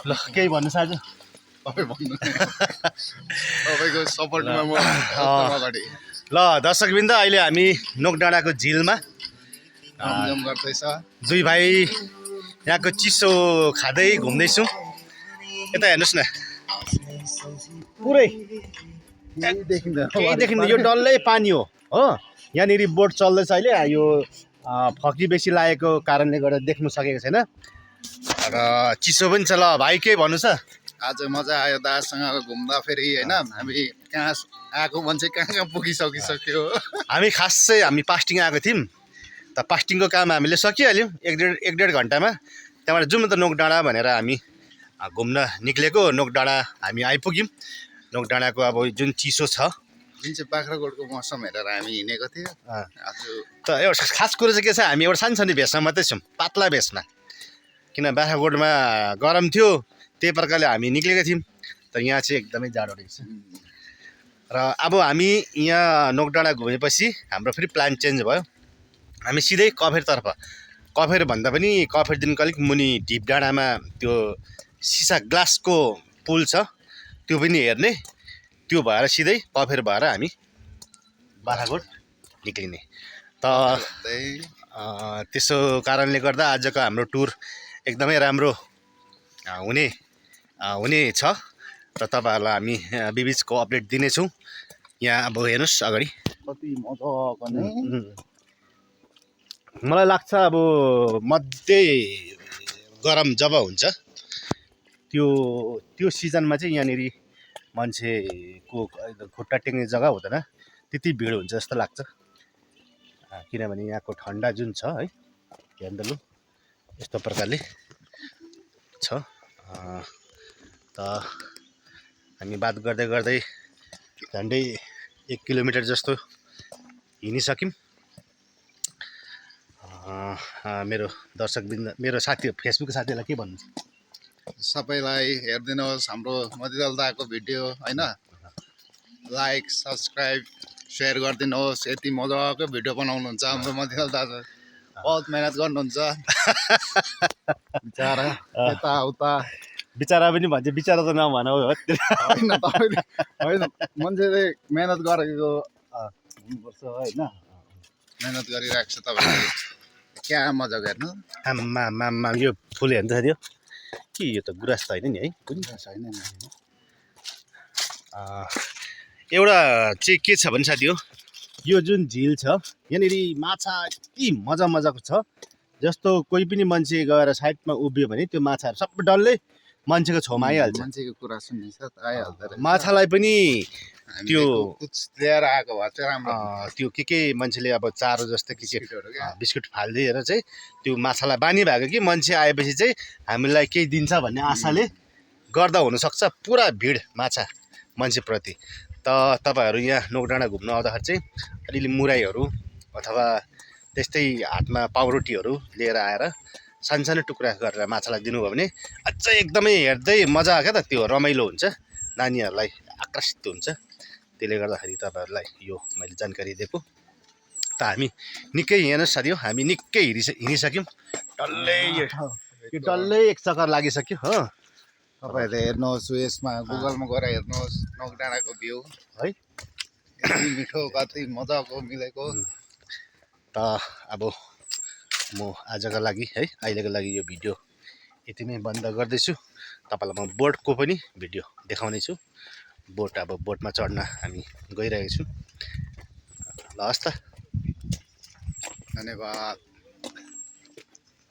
ल केही भन्नु साजु तपाईँ भन्नु तपाईँको सपोर्टमा म एकदम अगाडि ल दर्शकवृन्द अहिले हामी नोकडाँडाको झिलमा रमझम गर्दैछ दुई भाइ यहाँको चिसो खाँदै घुम्दैछौँ यता हेर्नुहोस् न पुरै केही देखिँदैन यो डल्लै पानी हो यहाँनिर बोट चल्दैछ अहिले यो फकी बेसी लागेको कारणले गर्दा देख्नु सकेको छैन र चिसो पनि छ। ल भाइ के भन्नु छ? आज मजा आयो दासँग घुम्दा फेरि होइन हामी कहाँ आएको मान्छे कहाँ पुगिसकिसक्यो हामी खास चाहिँ हामी पास्टिङ आएको थियौँ त पास्टिङको काम हामीले सकिहाल्यौँ एक डेढ घन्टामा। त्यहाँबाट जाउँ न त नोकडाँडा भनेर हामी घुम्न निक्लेको। नोकडाँडा हामी आइपुग्यौँ। नोकडाँडाको अब जुन चिसो छ जुन चाहिँ बाख्राकोटको मौसम हेरेर हामी हिँडेको थियो आज त एउटा खास कुरो चाहिँ के छ हामी एउटा सानसानो भेषमा मात्रै छौँ पातला भेषमा किन बाख्राकोटमा गरम थियो त्यही प्रकारले हामी निक्लेका थियौँ तर यहाँ चाहिँ एकदमै जाडो रहेछ। र अब हामी यहाँ नोकडाँडा घुमेपछि हाम्रो फेरि प्लान चेन्ज भयो। हामी सिधै कफेरतर्फ कफेर भन्दा पनि कफेरदेखिको अलिक मुनि ढिप डाँडामा त्यो सिसा ग्लासको पुल छ त्यो पनि हेर्ने त्यो भएर सिधै कफेर भएर हामी बाख्राकोट निक्लिने त त्यसो कारणले गर्दा आजको हाम्रो टुर एकदमै राम्रो हुने छ र तपाईँहरूलाई हामी बिचको अपडेट दिनेछौँ। यहाँ अब हेर्नुहोस् अगाडि कति मजाको नै मलाई लाग्छ अब मध्य गरम जब हुन्छ त्यो सिजनमा चाहिँ यहाँनिर मान्छेको खुट्टा टेक्ने जग्गा हुँदैन त्यति भिड हुन्छ जस्तो लाग्छ किनभने यहाँको ठन्डा जुन छ है हेर्नु लु यस्तो प्रकारले छ। त हामी बात गर्दै गर्दै झन्डै 1 किलोमिटर जस्तो हिँडिसक्यौँ। मेरो दर्शकवृन्द मेरो साथी फेसबुक साथीहरूलाई के भन्नु सबैलाई हेरिदिनुहोस् हाम्रो मतिदल दाको भिडियो होइन लाइक सब्सक्राइब सेयर गरिदिनुहोस्। यति मजाको भिडियो बनाउनुहुन्छ हाम्रो मतिदल दाजु बहुत मेहनत गर्नुहुन्छ बिचरा यताउता बिचरा पनि भन्छ बिचरा त नभन हो होइन तपाईँले होइन मान्छेले मेहनत गरेको हुनुपर्छ होइन मेहनत गरिरहेको छ तपाईँले क्या मजा गर्नु आम्मा यो फुल हेर्नु साथी के यो त गुराँस त होइन नि है कुनै छैन नि एउटा चाहिँ के छ भने साथी हो यो जुन झिल छ यहाँनिर माछा यति मजाको छ जस्तो कोही पनि मान्छे गएर साइडमा उभियो भने त्यो माछाहरू सबै डल्लै मान्छेको छेउमा आइहाल्छ। मान्छेको कुरा सुन्ने साथ आइहाल्छ माछालाई पनि त्यो कुछ ल्याएर आएको भए चाहिँ राम्रो त्यो के मान्छेले अब चारो जस्तो के बिस्कुट फालिदिएर चाहिँ त्यो माछालाई बानी भएको कि मान्छे आएपछि चाहिँ हामीलाई केही दिन्छ भन्ने आशाले गर्दा हुनसक्छ पुरा भिड माछा मान्छेप्रति। त तपाईँहरू यहाँ नोकडाँडा घुम्न आउँदाखेरि चाहिँ अलिअलि मुराईहरू अथवा त्यस्तै हातमा पाउरोटीहरू लिएर आएर सानो टुक्रा गरेर माछालाई दिनुभयो भने अझै एकदमै हेर्दै मजा क्या त त्यो रमाइलो हुन्छ नानीहरूलाई आकर्षित हुन्छ। त्यसले गर्दाखेरि तपाईँहरूलाई यो मैले जानकारी दिएको। त हामी निकै हेर्नुहोस् साथी हो हामी निकै हिँडिसक्यौँ डल्लै एक चक्कर लागिसक्यो हो। तपाईँहरूले हेर्नुहोस् उयसमा गुगलमा गएर हेर्नुहोस् नोकडाँडाको भ्यू है कति मिठो कति मजाको मिलेको। त अब म आजको लागि है अहिलेको लागि यो भिडियो यति नै बन्द गर्दैछु। तपाईँलाई म बोटको पनि भिडियो देखाउने छु। बोटमा चढ्न हामी गइरहेको छौँ। ल हस् त धन्यवाद।